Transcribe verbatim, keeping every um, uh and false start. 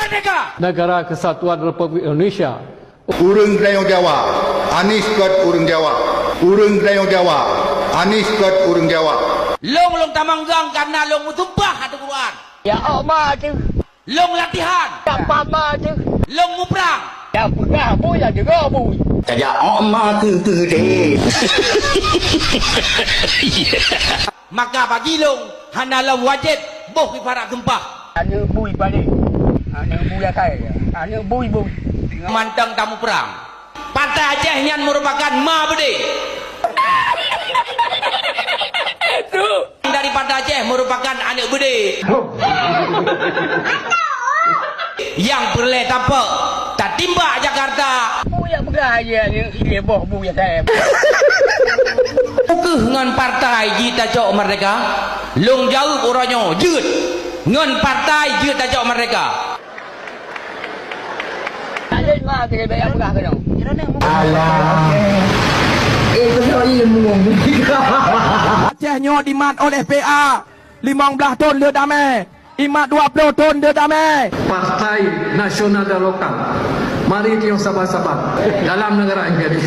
Merdeka! Negara Kesatuan Republik Indonesia. Ureuëng Gayong Jawa, Anies kot ureuëng Jawa. Ureuëng Gayong Jawa, Anies kot ureuëng Jawa. Long, long tamanggang karena long meusumpah ateueh Quran. Ya Allah tu. Long latihan. Ya pama tu. Long muprang. Ya peugah bui ya juga bui. Tajak mak ma keu keu deh. Maka bagi long hana lom wajéb boh kiparat geumpah. Aneuk bui paléng. Aneuk bui akai. Aneuk bui-bui. Mantong tamuprang. Partai Aceh nyan merupakan ma beudé. Dari Partai Aceh merupakan aneuk beudé. Nyang peureulée tapok, tatimbak Jakarta. Peue nyang peugah aneuk ilée boh bu nyang saém. Peu kheueh ngon partai jeuet tacok merdeka? Lôn jaweueb uroe nyoe, jeuet! Ngon partai jeuet tacok merdeka. Alah. Eh, keunoe ilmu. Aceh nyoe dimat oleh P A. Limong blaih thon le damé, imat dua ploh thon le damé. Partai nasional dan lokal, mari tiong saban-saban dalam negara NKRI.